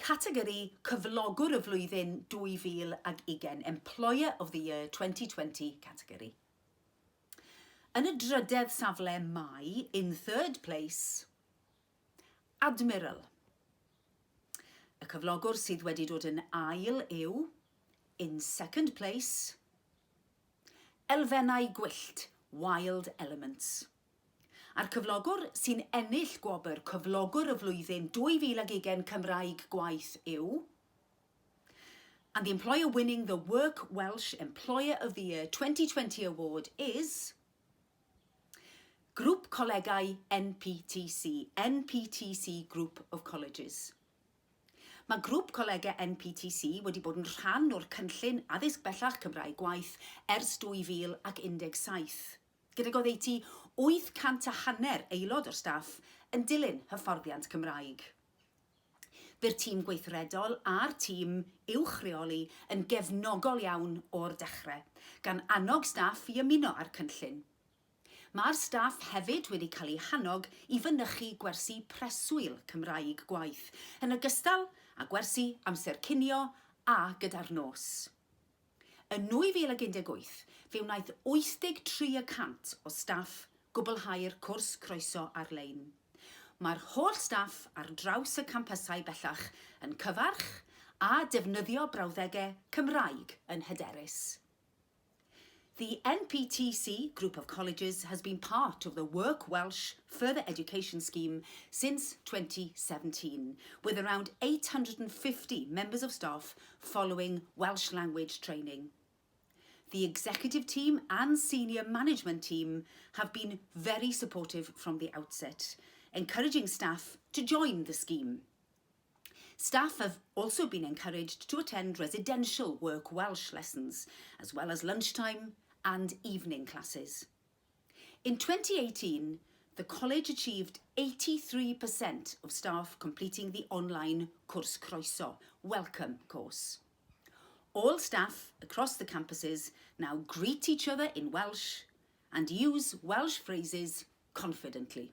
Categori Cyflogwr y Flwyddyn 2020, Employer of the Year 2020 category. Yn y drydedd safle mae, in third place, Admiral. Y cyflogwr sydd wedi dod yn ail yw, in second place, Elfennau Gwyllt, Wild Elements. A'r cyflogwr sy'n ennill gwobr Cyflogwr y Flwyddyn 2020 Cymraeg Gwaith yw, And the employer winning the Work Welsh Employer of the Year 2020 award is Grŵp Colegau NPTC, NPTC Group of Colleges. Mae Grŵp Colegau NPTC wedi bod yn rhan o'r cynllun Addysg Bellach Cymraeg Gwaith ers 2017, gydag oddeutu 800 a hanner aelod o'r staff yn dilyn hyfforddiant Cymraeg. Bu'r tîm gweithredol a'r tîm uwch reoli yn gefnogol iawn o'r dechrau, gan annog staff i ymuno â'r cynllun. Mae'r staff hefyd wedi cael eu hannog i fynychu gwersi preswyl Cymraeg gwaith, yn ogystal â gwersi amser cinio a gyda'r nos. Yn 2018, fe wnaeth 83 y cant o staff gwblhau'r cwrs croeso ar-lein. Mae'r holl staff ar draws y campysau bellach yn cyfarch a defnyddio brawddegau Cymraeg yn hyderus. The NPTC Group of Colleges has been part of the Work Welsh Further Education Scheme since 2017, with around 850 members of staff following Welsh language training. The executive team and senior management team have been very supportive from the outset, encouraging staff to join the scheme. Staff have also been encouraged to attend residential Work Welsh lessons, as well as lunchtime and evening classes. In 2018, the college achieved 83% of staff completing the online Cwrs Croeso Welcome course. All staff across the campuses now greet each other in Welsh and use Welsh phrases confidently.